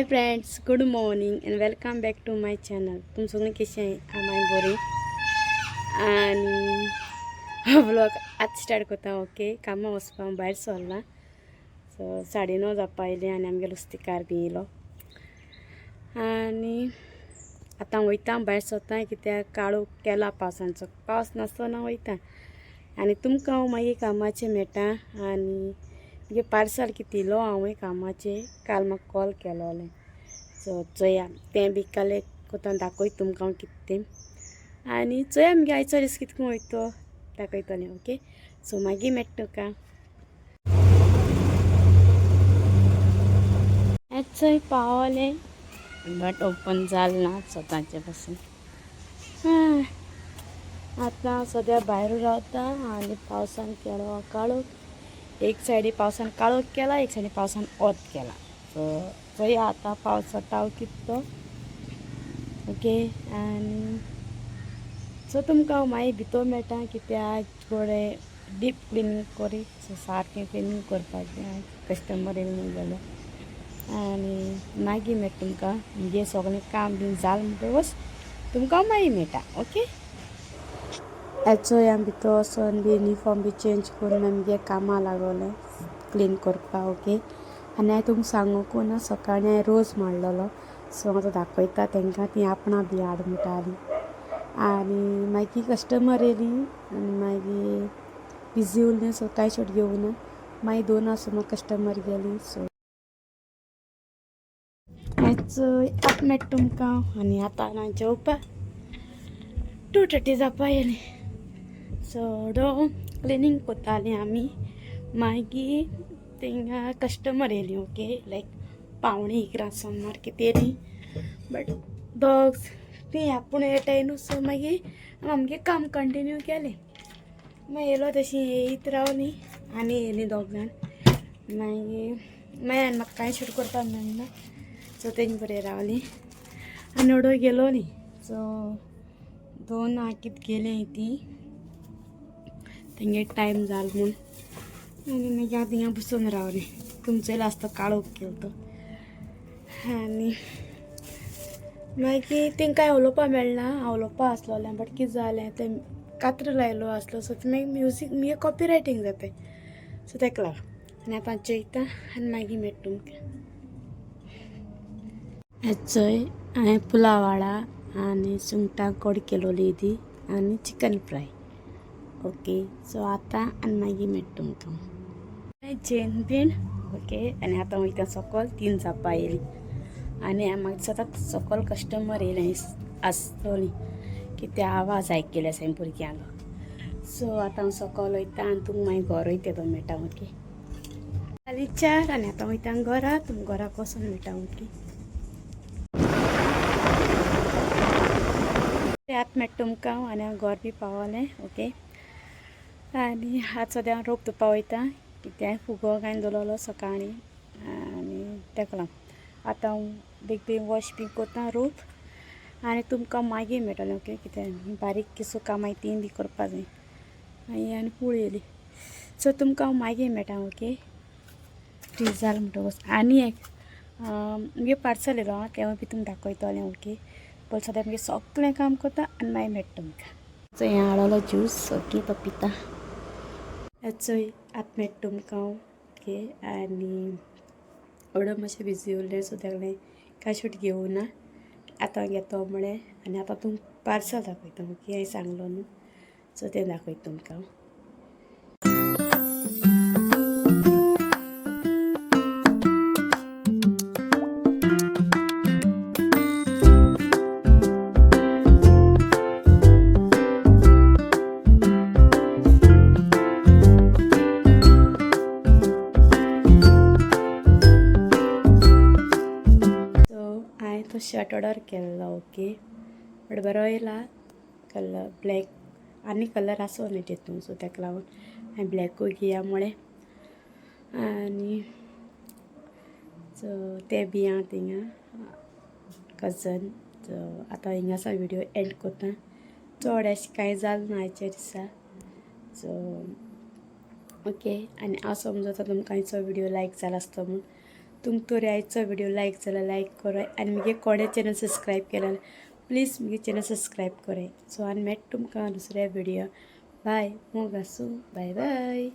Hi friends, good morning and welcome back to my channel. तुम सगळीं कशें आहां? बरी आनी हो व्लॉग आतां स्टार्ट करता. ओके, कामां वचपा भायर सरलां. सो 9:30 जावपा आयली आनी आमगे नुस्तेकार बी येयलो आनी आतां वयता, भायर सरता कित्याक काळोख केला पावसांचो. पावस नासतना वयता आनी तुमकां हांव मागीर कामाचें मेळटा. आनी मुगे पार्सल कितें येयलो हांवें कामाचें, काल म्हाका कॉल केलोलें. सो चोया, तें बी कलेक्ट कोत्ता, दाखयता तुमकां हांव कितें तें. आनी चोया मुगे आयचो दीस कितको वयता तो दाखयतलें. ओके, सो मागीर मेळटा तुका. चोय पावलें, बट ओपन जालें ना स्वताचे पासून. आतां सद्या भायर रावता आनी पावसान केलो काळोख. एक सायडी पावसान काळोख केला, एक सायडी पावसान वत केला. सो चोया आतां पावस टाव कितें तो. ओके, आनी सो तुमकां हांव मागीर भितर मेळटा कित्याक थोडे डीप क्लिनींग करी. सो सारकें क्लिनींग करपाचें आयज, कस्टमर येयले जाल्यार. आनी मागीर मेळटा तुमकां. मुगे सगळें काम बीन जालें म्हणटकूच तुमकां मागीर मेळटा. ओके, चोय आमी भितर वचोन बी युनिफॉर्म बी चेंज करून आमगे कामां लागोलें क्लीन करपाक. ओके, आनी हांवें तुमकां सांगूंक ना, सकाळीं हांवें रोज मारलेलो. सो आतां दाखयता तांकां, ती आपणा बी हाड म्हणटाली. आनी मागीर कस्टमर येयली आनी मागीर बिजी उरलें. सो कांय शूट घेवना. मागीर 2 सुमार कस्टमर गेली. सो चोय, आतां मेळटा तुमकां. आनी आतां ना जेवपाक 2:30 जावपा येयली. सो डो क्लिनींग कोत्तालीं आमी, मागीर थिंगा कस्टमर येयली. ओके, लायक 10:45 सुमार कितें येयली. बट डॉग्स ती आपूण येताय न्हू. सो मागीर आमगे काम कंटिन्यू केलें. मागीर येयलो तशी येयत रावली आनी येयली दोग जाण. मागीर मागीर आनी म्हाका कांय शूट करपाक मेळना. सो तेंचे बरें रावली आनी ओडो गेलो न्ही. सो 2 कित गेलीं ती, तेंगे टायम जालो म्हूण. आनी मागीर हांव थिंगा बसून रावलें. तुमचो आसतो काळोख केलो तो. आनी मागीर तेंकां उलोवपा मेळना. हांव उलोवपा आसलोलें, बट कितें जालें, तें कात्र लायलो आसलो. सो मागीर म्युजीक मुगे कॉपी रायटींग जाताय. सो तेका लागून. आनी आतां जेयता आनी मागीर मेळटा तुमकां. चोय, हांवें पुलाव हाडा आनी सुंगटां कोड केलोली ती आनी चिकन फ्राय. ओके, सो आतां आनी मागीर मेळटा तुमकां. जेवन बीन ओके, आनी आतां वयता सकल. 3 जावपा येयली आनी म्हाका दिसता सकल कस्टमर येयले आसतली, कित्याक आवाज आयकले आसा भुरग्यांलो. सो आतां हांव सकल वयता आनी तुमकां मागीर घर वयता तो मेळटा. ओके, जाली 4 आनी आतां वयता घरा. तुमकां घराक वचोन मेळटा. ओके, आतां मेळटा तुमकां. आनी हांव घर बी पावलें. ओके, आनी आतां सद्या हांव रोप धुवपा वयता कित्याक फुगो घालून दवरलो सकाळीं आनी तेका लागून आतां हांव बेग बेगीन वॉश बी करता रोप आनी तुमकां मागीर मेळटलें. ओके, कित्याक बारीक किसो कामां तीं बी करपा जाय. मागीर आनी पूळ येयली. सो तुमकां हांव मागीर मेळटा. ओके, फ्री जालें म्हणटकूच. आनी एक मुगे पार्सल येयलो आं, तेंवूय बी तुमकां दाखयतलें. ओके, पयलीं सद्या मुगे सगळें काम करता आनी मागीर मेळटा तुमकां. चोय, हांवें हाडलो ज्यूस. ओके, तो पिता. चोय, आतां मेळटा तुमकां. ओके, आनी ओडो मातशें बिजी उरलें. सो तेका कांय शूट घेवना. आतां घेतो म्हळें. आनी आतां तुमकां पार्सल दाखयता. ओके, हांवें सांगलो न्हू, सो तें दाखयता तुमकां. सो हांवें तो शर्ट ऑर्डर केल्लो. ओके, बट बरो येयला. कलर ब्लॅक, आनी कलर आसो न्ही तितून. सो तेका लागून हांवें ब्लॅकूय घेया म्हळें. आनी सो ते बी आहा थिंगा कजन. सो आतां हिंगासान व्हिडियो एंड करता. चड अशें कांय जालें ना आयच्या दिसा. सो ओके, आनी हांव समजता तुमकां आयचो व्हिडियो लायक जाला आसतो म्हूण. तुमकां तर आयचो व्हिडिओ लायक जाल्यार लायक कराय आनी मुगे कोणे चॅनल सबस्क्रायब केला प्लीज मुगे चॅनल सबस्क्रायब कराय. सो आनी मेळटा तुमकां दुसऱ्या व्हिडियो. बाय, मोग आसूं, बाय बाय.